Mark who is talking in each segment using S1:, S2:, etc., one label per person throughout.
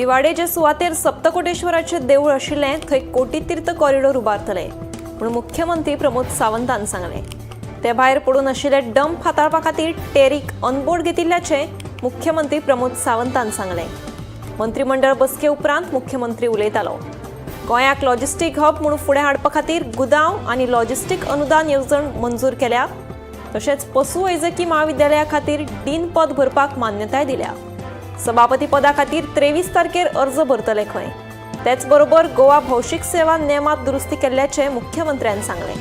S1: दिवाडे जे सुवातेर सप्तकोटेश्वराचें देवूळ आशिल्लें थंय कोटीतीर्थ कॉरिडोर उबारतले म्हूण मुख्यमंत्री प्रमोद सावंतान सांगलें. ते भायर पडून आशिल्ले डंप हाताळपा खातीर टेरीक ऑनबोर्ड घेतिल्ल्याचें मुख्यमंत्री प्रमोद सावंतान सांगलें. मंत्रीमंडळ बसके उपरांत मुख्यमंत्री उलयतालो. गोंयाक लॉजिस्टीक हब म्हूण फुडें हाडपा खातीर गुदांव आनी लॉजिस्टीक अनुदान येवजण मंजूर केल्या. तशेंच पशु वैजकी म्हाविद्यालया खातीर डीन पद भरपाक मान्यताय दिल्या. सभापती पदा खातीर 23 तारखेर अर्ज भरतले खंय. तेच बरोबर गोवा भौशीक सेवा नेमात दुरुस्ती केल्ल्याचें मुख्यमंत्र्यान सांगलें.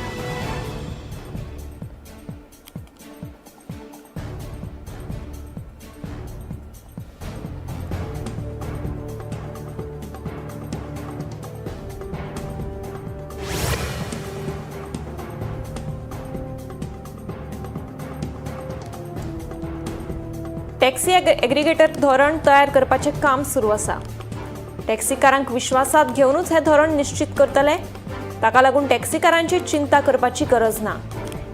S1: टॅक्सी एग्रीगेटर धोरण तयार करपाचें काम सुरू आसा. टॅक्सीकारांक विश्वासात घेवनूच हें धोरण निश्चित करतले. ताका लागून टॅक्सीकारांची चिंता करपाची गरज ना.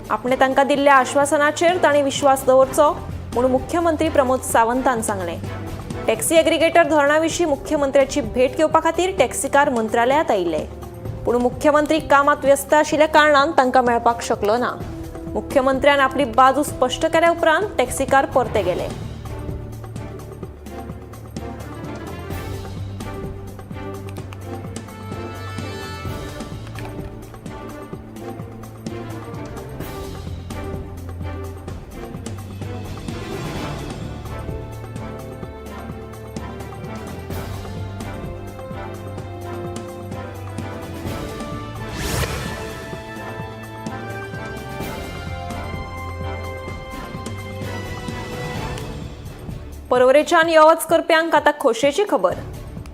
S1: आपणे तांकां दिल्ल्या आश्वासनाचेर तांणी विश्वास दवरचो म्हूण मुख्यमंत्री प्रमोद सावंतान सांगलें. टॅक्सी एग्रीगेटर धोरणा विशीं मुख्यमंत्र्याची भेट घेवपा खातीर टॅक्सीकार मंत्रालयांत आयिल्ले, पूण मुख्यमंत्री कामात व्यस्त आशिल्ल्या कारणान तांकां मेळपाक शकलो ना. मुख्यमंत्र्यान आपली बाजू स्पश्ट केल्या उपरांत टॅक्सीकार परते गेले. पर्वरेच्यान यो वच करप्यांक आतां खोशेची खबर.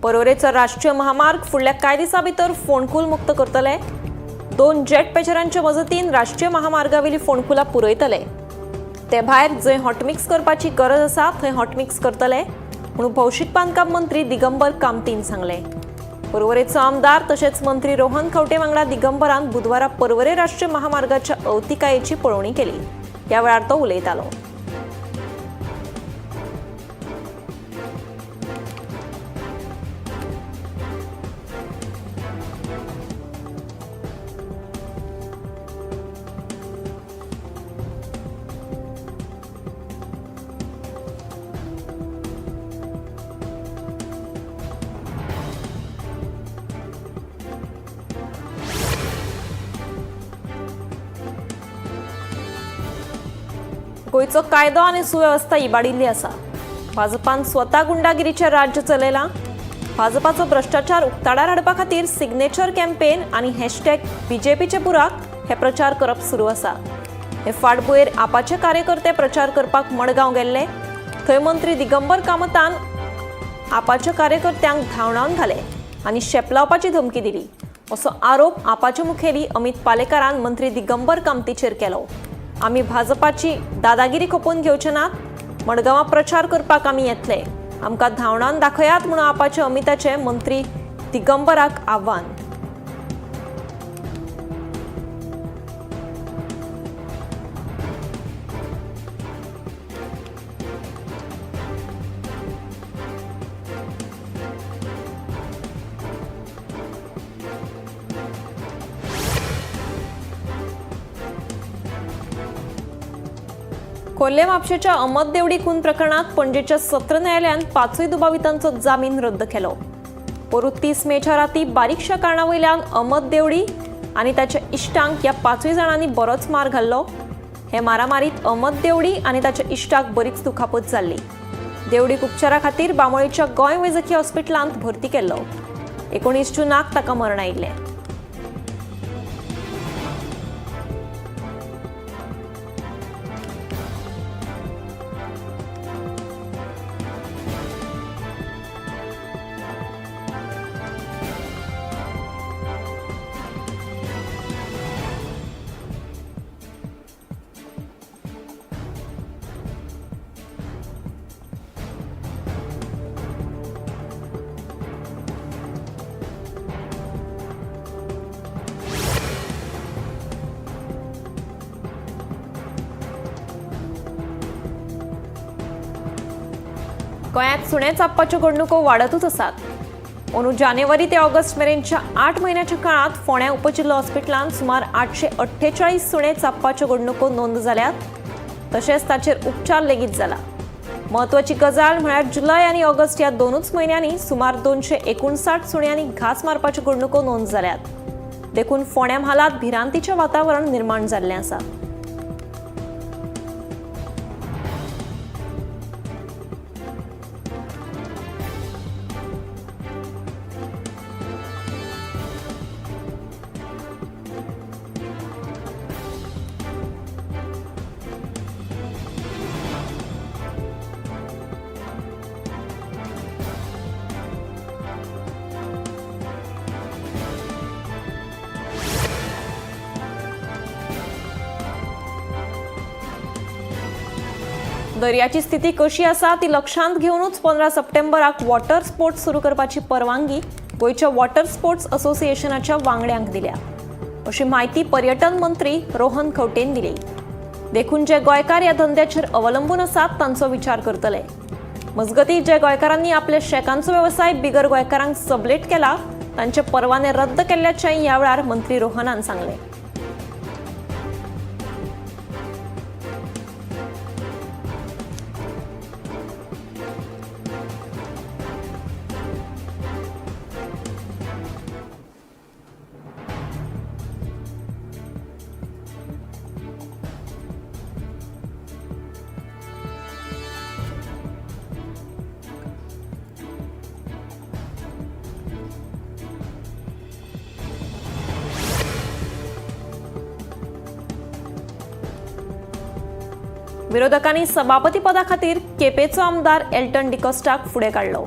S1: पर्वरेचो राष्ट्रीय महामार्ग फुडल्या कांय दिसां भितर फोंडकूल मुक्त करतले. 2 जेट पेचरांच्या मजतीन राष्ट्रीय महामार्गावेली फोंडकुलां पुरयतले. ते भायर जंय हॉटमिक्स करपाची गरज आसा थंय हॉटमिक्स करतले म्हूण भौशीक बांदकाम मंत्री दिगंबर कामतीन सांगलें. पर्वरेचो आमदार तशेंच मंत्री रोहन खंवटे वांगडा दिगंबरान बुधवारा पर्वरे राष्ट्रीय महामार्गाच्या अवतिकायेची पळोवणी केली. ह्या वेळार तो उलयतालो. गोंयचो कायदो आनी सुवेवस्था इबाडिल्ली आसा. भाजपान स्वता गुंडागिरीचें राज्य चलयलां. भाजपाचो भ्रश्टाचार उक्ताडार हाडपा खातीर सिग्नेचर कॅम्पेन आनी हॅशटॅग बीजेपीचे बुराक हे प्रचार करप सुरू आसा. हे फाटभुंयेर आपाचे कार्यकर्ते प्रचार करपाक मडगांव गेल्ले. थंय मंत्री दिगंबर कामतान आपाच्या कार्यकर्त्यांक धांवडावन घाले आनी शेपलावपाची धमकी दिली असो आरोप आपाचे मुखेली अमित पालेकारान मंत्री दिगंबर कामतीचेर केलो. आमी भाजपाची दादागिरी खपोवन घेवचे नात. मडगांवां प्रचार करपाक आमी येतले. आमकां धांवडावन दाखयात म्हणून आपाचे अमिताचे मंत्री दिगंबराक आव्हान. कोल्हे म्हापशेच्या अहमद देवडी खून प्रकरणात पणजेच्या सत्र न्यायालयान 5 दुबावितांचो जामीन रद्द केलो. पोरू 30 मेच्या राती बारीकशा कारणा वयल्यान अहमद देवडी आनी ताच्या इश्टांक ह्या 5 जाणांनी बरोच मार घाल्लो. हे मारामारीत अहमद देवडी आनी ताच्या इश्टाक बरीच दुखापत जाल्ली. देवडीक उपचारा खातीर बांबोळेच्या गोंय वैजकी हॉस्पिटलांत भरती केल्लो. 19 जूनाक ताका मरण आयिल्लें. गोंयांत सुणे चाबपाच्यो घडणुको वाडतूच आसात. अंदू जानेवारी ते ऑगस्ट मेरेनच्या 8 म्हयन्याच्या काळांत फोंड्या उपजिल्लो हॉस्पिटलांत सुमार 848 सुणे चाबपाच्यो घडणुको नोंद जाल्यात. तशेंच ताचेर उपचार लेगीत जाला. म्हत्वाची गजाल म्हळ्यार जुलय आनी ऑगस्ट ह्या दोनूच म्हयन्यांनी सुमार 259 सुण्यांनी घांस मारपाच्यो घडणुको नोंद जाल्यात. देखून फोंड्या म्हालांत भिरांतीचें वातावरण निर्माण जाल्लें आसा. दर्याची स्थिती कशी आसा ती लक्षांत घेवनूच 15 सप्टेंबराक वॉटर स्पोर्ट्स सुरू करपाची परवानगी गोंयच्या वॉटर स्पोर्ट्स असोसिएशनाच्या वांगड्यांक दिल्या, अशी म्हायती पर्यटन मंत्री रोहन खंवटेन दिली. देखून जे गोंयकार ह्या धंद्याचेर अवलंबून आसात तांचो विचार करतले. मजगतीं, जे गोंयकारांनी आपल्या शॅकांचो वेवसाय बिगर गोंयकारांक सबलेट केला तांचे परवाने रद्द केल्ल्याचें ह्या वेळार मंत्री रोहनान सांगलें. विरोधकांनी सभापती पदा खातीर केपेचो आमदार एल्टन डिकॉस्टाक फुडें काडलो.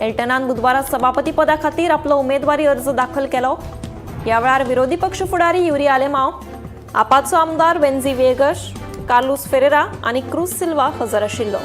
S1: एल्टनान बुधवारा सभापती पदा खातीर आपलो उमेदवारी अर्ज दाखल केलो. ह्या वेळार विरोधी पक्ष फुडारी युरी आलेमाव, आपाचो आमदार वेन्झी व्हिएगश, कार्लूस फेरेरा आनी क्रूज सिल्वा हजर आशिल्लो.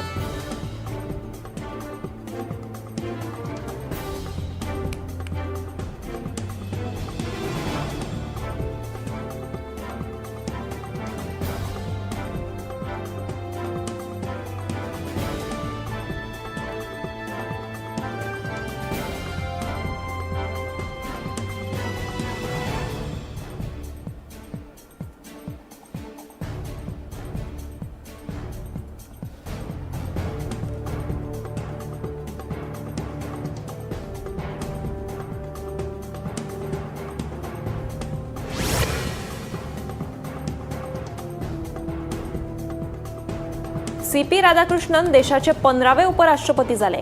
S1: सीपी राधाकृष्णन देशाचे 15वे उपराष्ट्रपती जाले.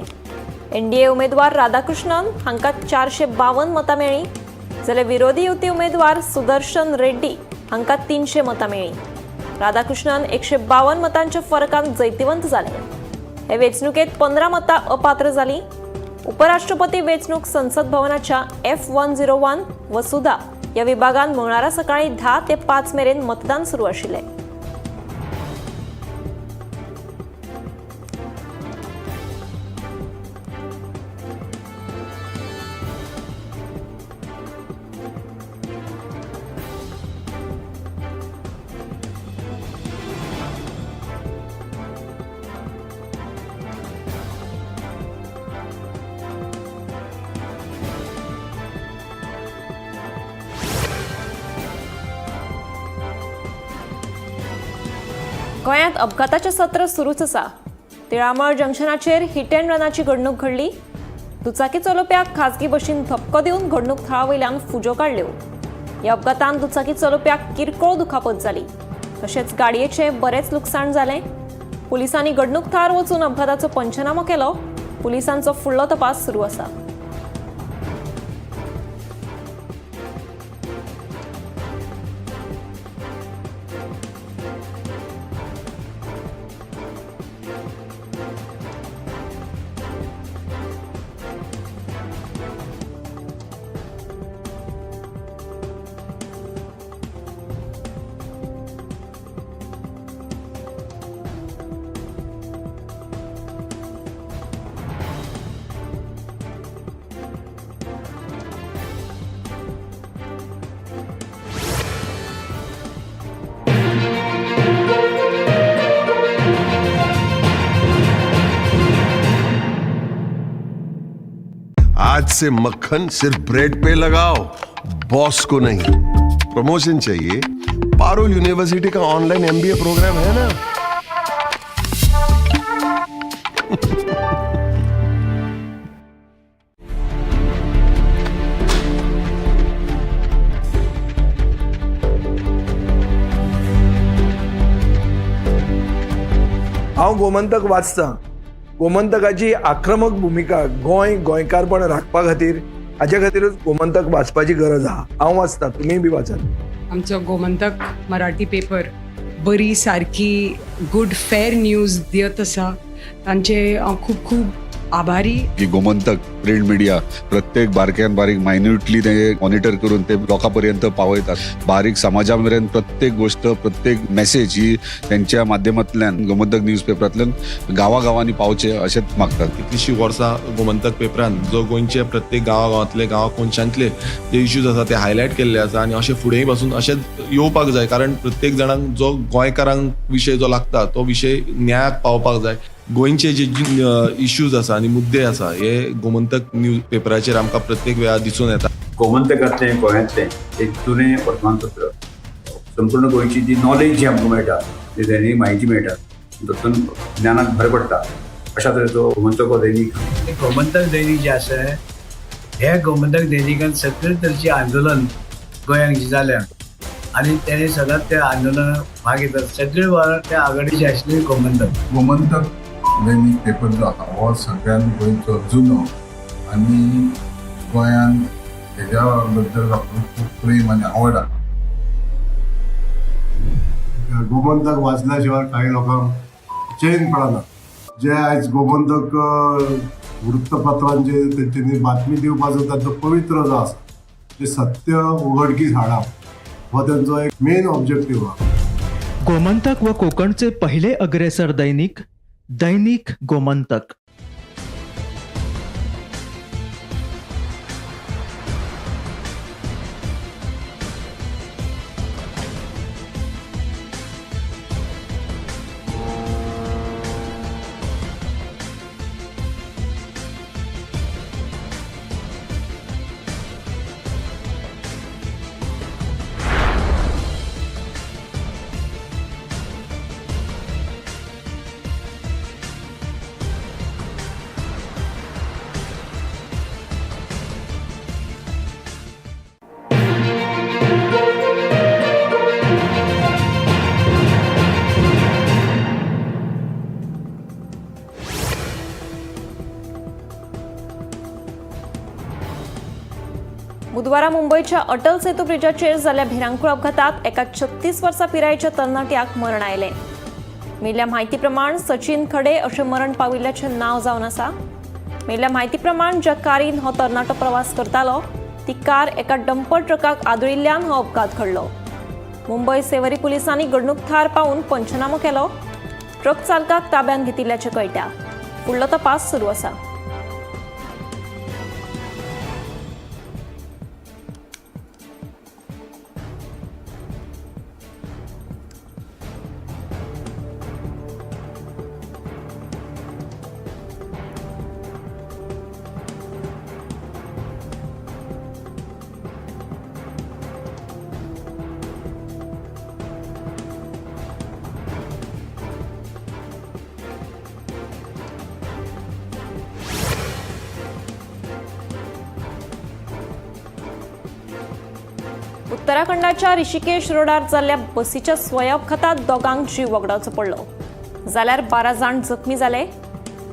S1: एनडीए उमेदवार राधाकृष्णन हांकां 452 मतां मेळ्ळीं, जाल्यार विरोधी युती उमेदवार सुदर्शन रेड्डी हांकां 300 मतां मेळ्ळीं. राधाकृष्णन 152 मतांच्या फरकान जैतिवंत जाले. हे वेंचणुकेंत 15 मतां अपात्र जालीं. उपराष्ट्रपती वेंचणूक संसद भवनाच्या F101 Vasudha ह्या विभागान मंगळारा सकाळीं 10 ते 5 मेरेन मतदान सुरू आशिल्लें. गोंयांत अपघाताचें सत्र सुरूच आसा. तिळामळ जंक्शनाचेर हिट अँड रनाची घडणूक घडली. दुचाकी चलोवप्याक खाजगी बशीन धपको दिवन घडणूक थळा वयल्यान फुज्यो काडल्यो. ह्या अपघातान दुचाकी चलोवप्याक किरकोळ दुखापत जाली, तशेंच गाडयेचें बरेंच लुकसाण जालें. पुलिसांनी घडणूक थळार वचून अपघाताचो पंचनामो केलो. पुलिसांचो फुडलो तपास सुरू आसा.
S2: आज से मक्खन सिर्फ ब्रेड पे लगाओ, बॉस को नहीं। प्रमोशन चाहिए? पारुल यूनिवर्सिटी का ऑनलाइन एमबीए प्रोग्राम है ना।
S3: हांव गोमंतक वाचतां. गोमंतकाची आक्रमक भुमिका गोंय गोंयकारपण राखपा खातीर, हाजे खातीरूच गोमंतक वाचपाची गरज आहा. हांव वाचतां, तुमीय बी वाचात.
S4: आमचो गोमंतक मराठी पेपर बरी सारकी गुड फेर न्यूज दियत आसा, तांचे हांव खूब खूब आभारी.
S5: की गोमंतक प्रिंट मिडिया प्रत्येक बारक्यान बारीक मायन्युटली ते मॉनिटर करून ते लोकां पर्यंत पावयतात. बारीक समाजा मेरेन प्रत्येक गोष्ट, प्रत्येक मेसेज ही त्यांच्या माध्यमांतल्यान गोमंतक न्यूज पेपरांतल्यान गांवागांवांनी पावचे अशेंच मागतात.
S6: कितलीशीं वर्सां गोमंतक पेपरान जो गोंयचे प्रत्येक गांवागांवांतले, गांवा कोनशांतले जे इश्यूज आसा ते हायलायट केल्ले आसा आनी अशें फुडेंय पासून अशेंच येवपाक जाय, कारण प्रत्येक जाणांक जो गोंयकारांक विशय जो लागता तो विशय न्यायाक पावपाक जाय. गोंयचे जे इश्यूज आसा आनी मुद्दे आसा हे गोमंतक न्यूज पेपराचेर आमकां प्रत्येक वेळार दिसून येता.
S7: गोमंतकांतलें गोंयांतलें एक जुनें वर्तमानपत्र. संपूर्ण गोंयची जी नॉलेज जी आमकां मेळटा, जी दैनीक म्हायती मेळटा, तातूंत ज्ञानाक भर पडटा. अशा तरेचो गोमंतक हो दैनीक.
S8: गोमंतक दैनीक जें आसा, हे गोमंतक दैनिकान सगळे तरेचें आंदोलन गोंयांत जें जाल्या आनी तेणे सदांच त्या आंदोलनात भाग घेतात. सगळे वावर त्या आघाडीचे आशिल्ले गोमंतक.
S9: गोमंतक दैनीक पेपर जो आसा हो सगळ्यान गोंयचो जुनो आनी गोंयान हेज्या बद्दल लोकांक खूब प्रेम आनी आवड आसा.
S10: गोमंतक वाचल्या शिवाय काही लोकांक चेन पडना. जे आयज गोमंतक वृत्तपत्रांचे तेंच्यांनी बातमी दिवपाचो तांचो पवित्र जो आसा, जे सत्य उघडकीस हाडप हो तेंचो एक मेन ऑब्जेक्टीव आहा.
S11: गोमंतक व कोकणचे पहिले अग्रेसर दैनिक, दैनिक गोमंतक.
S1: बुधवारा मुंबयच्या अटल सेतू ब्रिजाचेर जाल्ल्या भिरांकूळ अपघातात एका 36 वर्सां पिरायेच्या तरणाट्याक मरण आयलें. मेल्ल्या म्हायती प्रमाण सचिन खडे अशें मरण पाविल्ल्याचें नांव जावन आसा. मेल्ल्या म्हायती प्रमाण ज्या कारीन हो तरणाटो प्रवास करतालो ती कार एका डंपर ट्रकाक आदळिल्ल्यान हो अपघात घडलो. मुंबय सेवरी पुलिसांनी घडणूक थार पावून पंचनामो केलो. ट्रक चालकाक ताब्यांत घेतिल्ल्याचें कळटा. फुडलो तपास सुरू आसा. उत्तराखंडाच्या ऋषिकेश रोडार जाल्ल्या बसीच्या स्वयंअपघातात दोगांक जीव वगडावचो पडलो, जाल्यार 12 जाण जखमी जाले.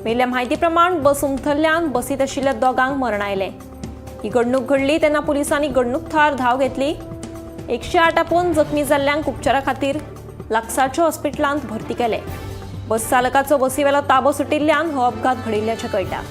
S1: मेल्ल्या म्हायती प्रमाण बस उमथल्ल्यान बसींत आशिल्ल्या दोगांक मरण आयलें. ही घडणूक घडली तेन्ना पुलिसांनी घडणूक थळार धांव घेतली. 108 आपोवन जखमी जाल्ल्यांक उपचारा खातीर लागसारच्या हॉस्पिटलांत भरती केले. बस चालकाचो बसीवेलो ताबो सुटिल्ल्यान हो अपघात घडिल्ल्याचें कळटा.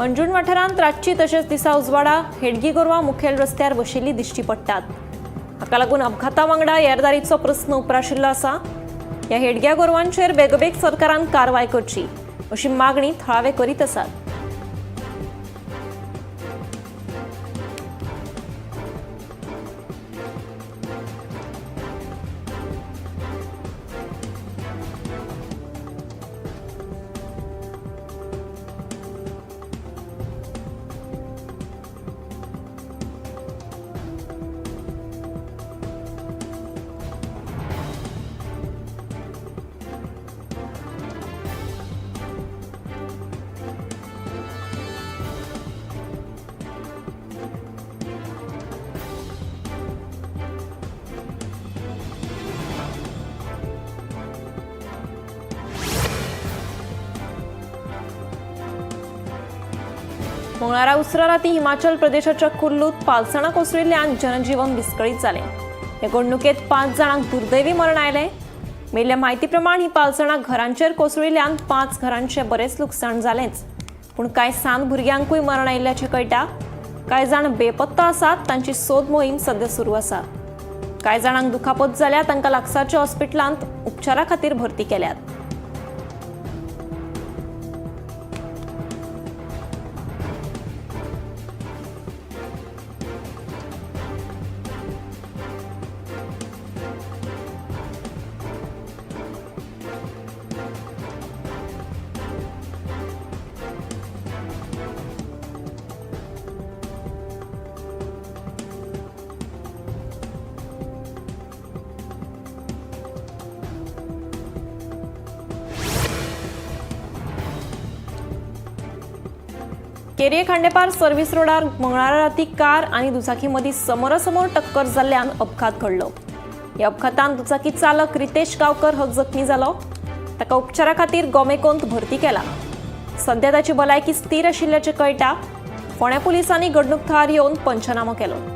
S1: अंजूण वाठारांत रातची तशेंच दिसा उजवाडा हेडगी गोरवां मुखेल रस्त्यार बशिल्ली दिश्टी पडटात. हाका लागून अपघाता वांगडा येरादारीचो प्रस्न उप्राशिल्लो आसा. ह्या हेडग्या गोरवांचेर बेगोबेग सरकारान कारवाय करची अशी मागणी थळावे करीत आसात. मंगळारा उसरा राती हिमाचल प्रदेशाच्या कुल्लूत पालसणां कोसळिल्ल्यान जनजीवन विस्कळीत जालें. हे घडणुकेंत 5 जाणांक दुर्दैवी मरण आयलें. मेल्ल्या म्हायती प्रमाण ही पालसणां घरांचेर कोसळिल्ल्यान 5 घरांचें बरेंच लुकसाण जालेंच, पूण कांय सान भुरग्यांकूय मरण आयिल्ल्याचें कळटा. कांय जाण बेपत्ता आसात, तांची सोद मोहीम सध्या सुरू आसा. कांय जाणांक दुखापत जाल्या, तांकां लागसारच्या हॉस्पिटलांत उपचारा खातीर भरती केल्यात. केरये खांडेपार सर्व्हिस रोडार मंगळारा राती कार आनी दुचाकी मदीं समोरासमोर टक्कर जाल्ल्यान अपघात घडलो. ह्या अपघातान दुचाकी चालक रितेश गांवकर हो जखमी जालो. ताका उपचारा खातीर गोमेकोंत भरती केला. सध्या ताची भलायकी स्थिर आशिल्ल्याचें कळटा. फोंड्या पुलिसांनी घडणूक थळार येवन पंचनामो केलो.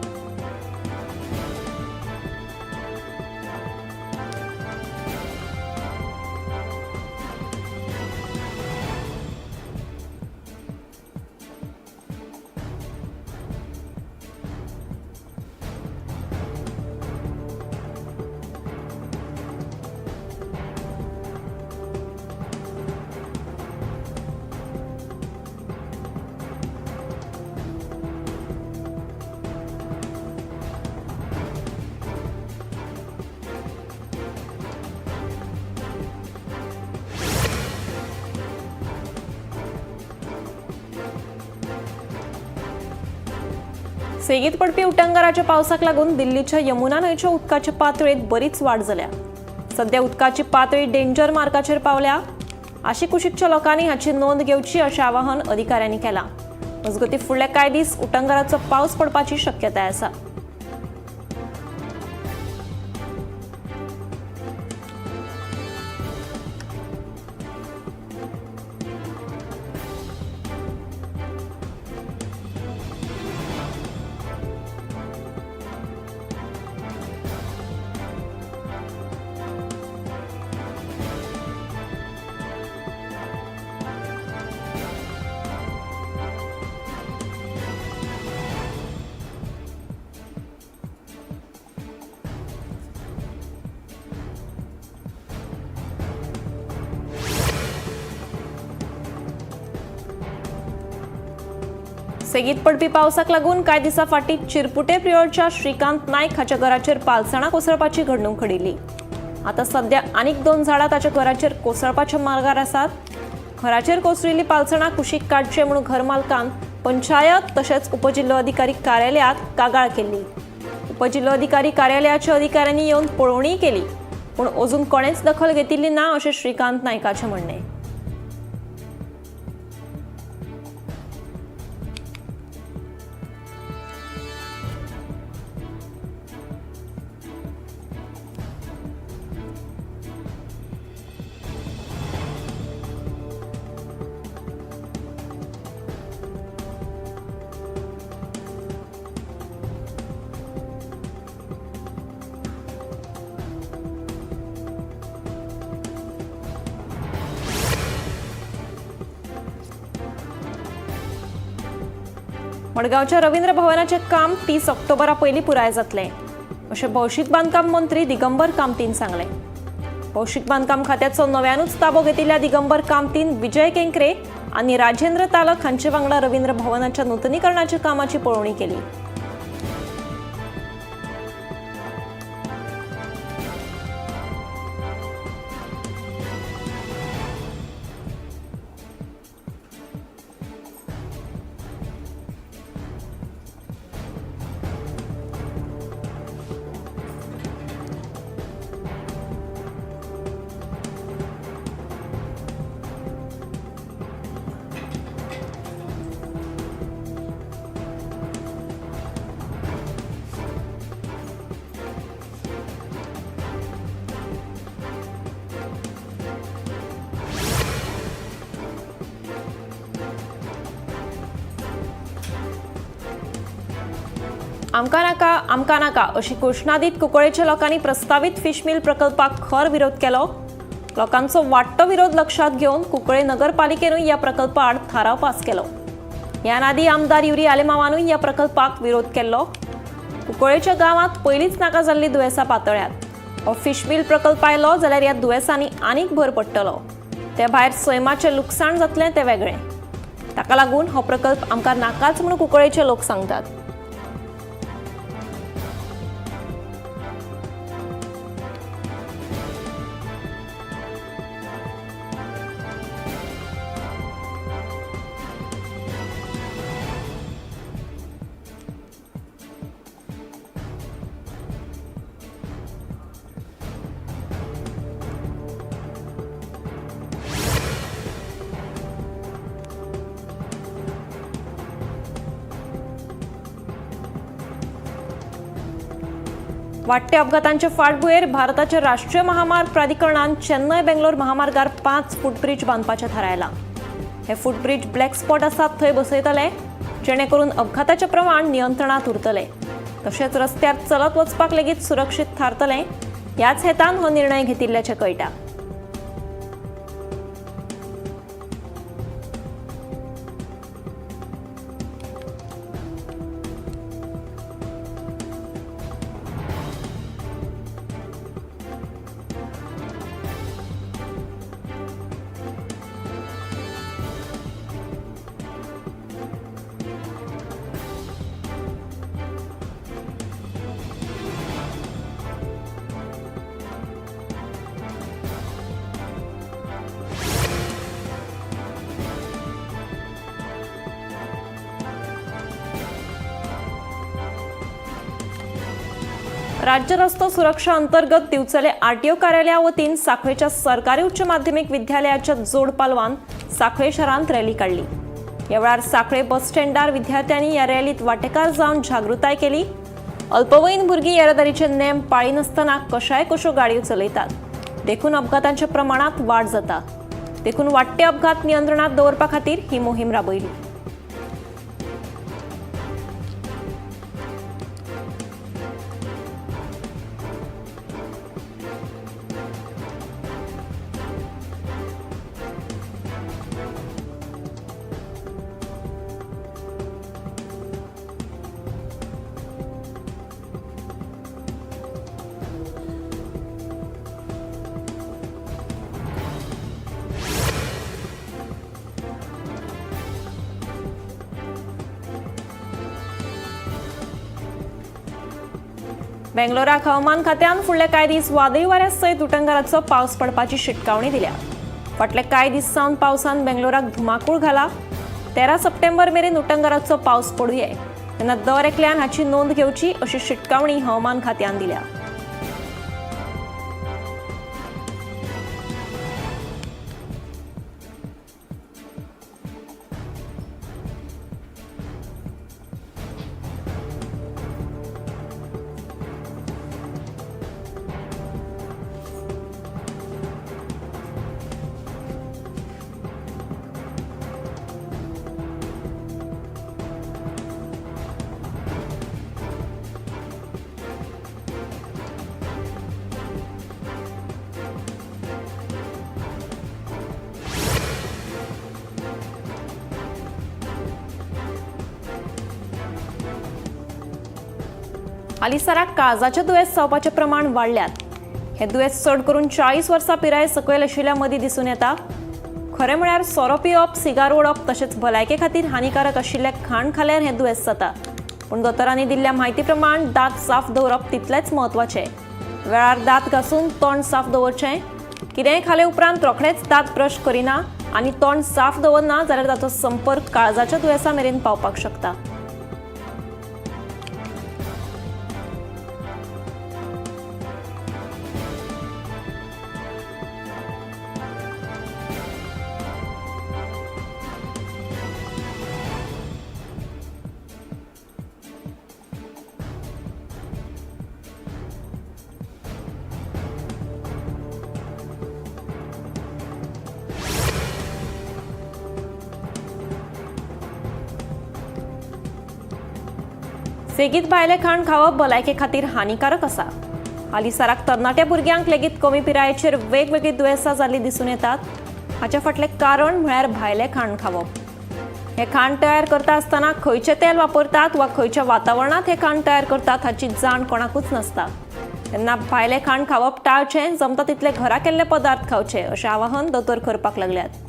S1: सेगीत पडपी उटंगाराच्या पावसाक लागून दिल्लीच्या यमुना न्हंयच्या उदकाच्या पातळेंत बरीच वाड जाल्या. सध्या उदकाची पातळी डेंजर मार्काचेर पावल्या. आशिकुशीकच्या लोकांनी हाची नोंद घेवची अशें आवाहन अधिकाऱ्यांनी केलां. मजगतीं फुडले कांय दीस उटंगाराचो पावस पडपाची शक्यताय आसा. सेगीत पडपी पावसाक लागून कांय दिसां फाटीं चिरपुटे प्रियोळच्या श्रीकांत नायक हाच्या घराचेर पालसणां कोसळपाची घडणूक घडिल्ली. आतां सध्या आनीक 2 झाडां ताच्या घराचेर कोसळपाच्या मार्गार आसात. घराचेर कोसळिल्ली पालसणां कुशीक काडचे म्हूण घरमालकान पंचायत तशेंच उपजिल्लोधिकारी कार्यालयांत कागाळ केल्ली. उपजिल्लोधिकारी कार्यालयाच्या अधिकाऱ्यांनी येवन पळोवणी केली, पूण अजून कोणेच दखल घेतिल्ली ना अशें श्रीकांत नायकाचें म्हणणें. मडगांवच्या रवींद्र भवनाचें काम 30 ऑक्टोबरा पयलीं पुराय जातलें अशें भौशीक बांदकाम मंत्री दिगंबर कामतीन सांगलें. भौशीक बांदकाम खात्याचो नव्यानूच ताबो घेतिल्ल्या दिगंबर कामतीन विजय केंकरे आनी राजेंद्र तालक हांचे वांगडा रवींद्र भवनाच्या नुतनीकरणाच्या कामाची पळोवणी केली. आमकां नाका आमकां नाका अशी घोशणा दीत कुंकळेच्या लोकांनी प्रस्तावीत फिशमील प्रकल्पाक खर विरोध केलो. लोकांचो वाडटो विरोध लक्षांत घेवन कुंकळे नगरपालिकेनूय ह्या प्रकल्पा आड थाराव पास केलो. ह्यान आदीं आमदार युरी आलेमावानूय ह्या प्रकल्पाक विरोध केल्लो. कुंकळेच्या गांवांत पयलींच नाका जाल्ली दुयेंसां पातळ्यात. हो फिशमील प्रकल्प आयलो जाल्यार ह्या दुयेंसांनी आनीक भर पडटलो. ते भायर सैमाचें लुकसाण जातलें तें वेगळें. ताका लागून हो प्रकल्प आमकां नाकाच म्हूण कुंकळेचे लोक सांगतात. वाडट्या अपघातांचे फाटभुंयेर भारताच्या राष्ट्रीय महामार्ग प्राधिकरणान चेन्नय बेंगलोर महामार्गार 5 फुटब्रिज बांदपाचें थारायलां. हे फुटब्रिज ब्लॅक स्पॉट आसात थंय बसयतले, जेणे करून अपघाताचें प्रमाण नियंत्रणांत उरतलें, तशेंच रस्त्यार चलत वचपाक लेगीत सुरक्षीत थारतलें. ह्याच हेतान हो निर्णय घेतिल्ल्याचें कळटा. राज्य रस्तो सुरक्षा अंतर्गत दिवचले आरटीओ कार्यालया वतीन सांखळेच्या सरकारी उच्च माध्यमिक विद्यालयाच्या जोड पालवान सांखळे शहरांत रॅली काडली. ह्या वेळार सांखळे बस स्टँडार विद्यार्थ्यांनी ह्या रॅलीत वांटेकार जावन जागृताय केली. अल्पवयीन भुरगीं येरादारीचे नेम पाळिनासतना कशाय कश्यो गाडयो चलयतात, देखून अपघातांच्या प्रमाणांत वाड जाता. देखून वाडटे अपघात नियंत्रणांत दवरपा खातीर ही मोहीम राबयली. बेंगलोराक हवामान खात्यान फुडले कांय दीस वादळी वाऱ्या सयत उटंगाराचो पावस पडपाची शिटकावणी दिल्या. फाटले कांय दीस सावन पावसान बेंगलोराक धुमाकूळ घाला. 13 सप्टेंबर मेरेन उटंगाराचो पावस पडुये, तेन्ना दर एकल्यान हाची नोंद घेवची अशी शिटकावणी हवामान खात्यान दिल्या. हालींसराक काळजाचें दुयेंस जावपाचें प्रमाण वाडल्यात. हें दुयेंस चड करून 40 वर्सां पिराये सकयल आशिल्ल्या मदीं दिसून येता. खरें म्हळ्यार सोरो पिवप, सिगार ओडप तशेंच भलायके खातीर हानिकारक आशिल्लें खाण खाल्यार हें दुयेंस जाता. पूण दोतोरांनी दिल्ल्या म्हायती प्रमाण दांत साफ दवरप तितलेंच म्हत्वाचें. वेळार दांत घासून तोंड साफ दवरचें. कितेंय खाले उपरांत रोखडेंच दांत ब्रश करिना आनी तोंड साफ दवरना जाल्यार ताचो संपर्क काळजाच्या दुयेंसा मेरेन पावपाक शकता. सेगीत भायलें खाण खावप भलायके खातीर हानिकारक आसा. हालींसराक तरणाट्या भुरग्यांक लेगीत कमी पिरायेचेर वेगवेगळीं दुयेंसां जाल्लीं दिसून येतात. हाचे फाटलें कारण म्हळ्यार भायलें खाण खावप. हें खाण तयार करता आसतना खंयचें तेल वापरतात वा खंयच्या वातावरणांत हें खाण तयार करतात हाची जाण कोणाकूच नासता. तेन्ना भायलें खाण खावप टाळचें, जमता तितले घरा केल्ले पदार्थ खावचे अशें आवाहन दोतोर करपाक लागल्यात.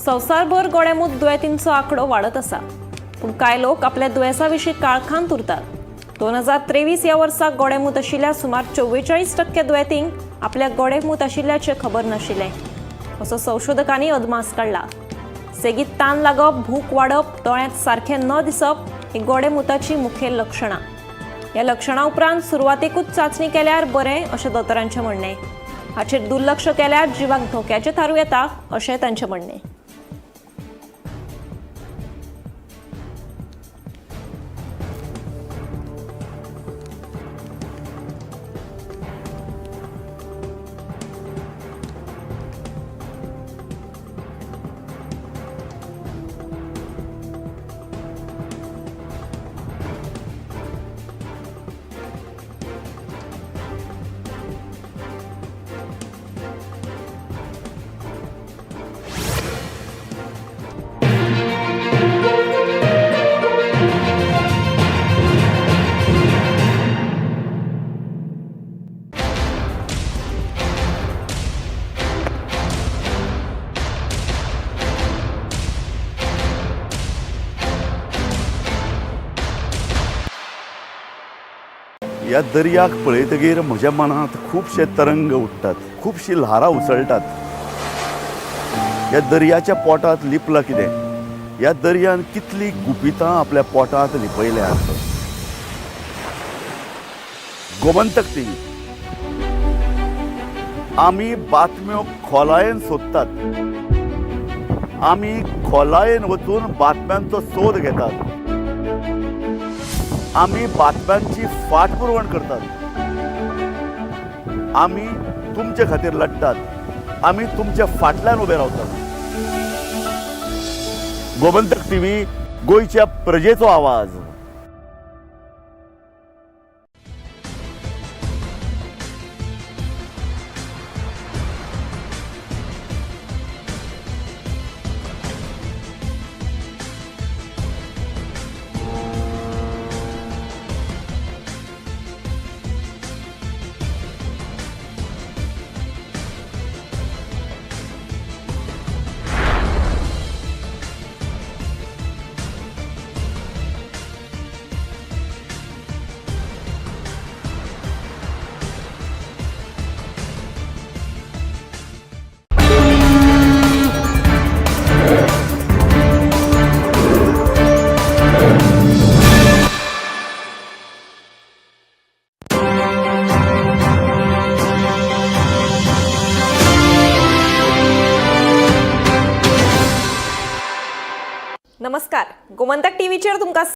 S1: संवसारभर गोडेंमूत दुयेंतींचो आंकडो वाडत आसा. पूण कांय लोक आपल्या दुयेंसा विशीं काळखांत उरतात. 2023 ह्या वर्सा गोडेंमूत आशिल्ल्या सुमार 44% दुयेंतींक आपल्या गोडेंमूत आशिल्ल्याचें खबर नाशिल्लें असो संशोधकांनी अदमास काडला. सेगीत तान लागप, भूक वाडप, दोळ्यांत सारकें न दिसप ही गोडेंमुताचीं मुखेल लक्षणां. ह्या लक्षणां उपरांत सुरवातेकूच चांचणी केल्यार बरें अशें दोतोरांचें म्हणणें. हाचेर दुर्लक्ष केल्यार जिवाक धोक्याचें थारूं येता अशें तांचें म्हणणें.
S12: ह्या दर्याक पळयतगीर म्हज्या मनांत खुबशे तरंग उठ्ठात, खुबशीं ल्हारां उसळटात. ह्या दर्याच्या पोटांत लिपलां कितें? ह्या दर्यान कितलीं गुपितां आपल्या पोटांत लिपयल्यांत? गोमंतक टीव्ही आमी बातम्यो खोलायेन सोदतात, आमी खोलायेन वचून बातम्यांचो सोद घेतात, आमी बातम्यांची फाटपुरवण करतात, आमी तुमचे खातीर लढटात, आमी तुमच्या फाटल्यान उबे रावतात. गोमंतक टीव्ही, गोंयच्या प्रजेचो आवाज.
S1: नमस्कार, गोमंतक टीव्हीचेर तुमकां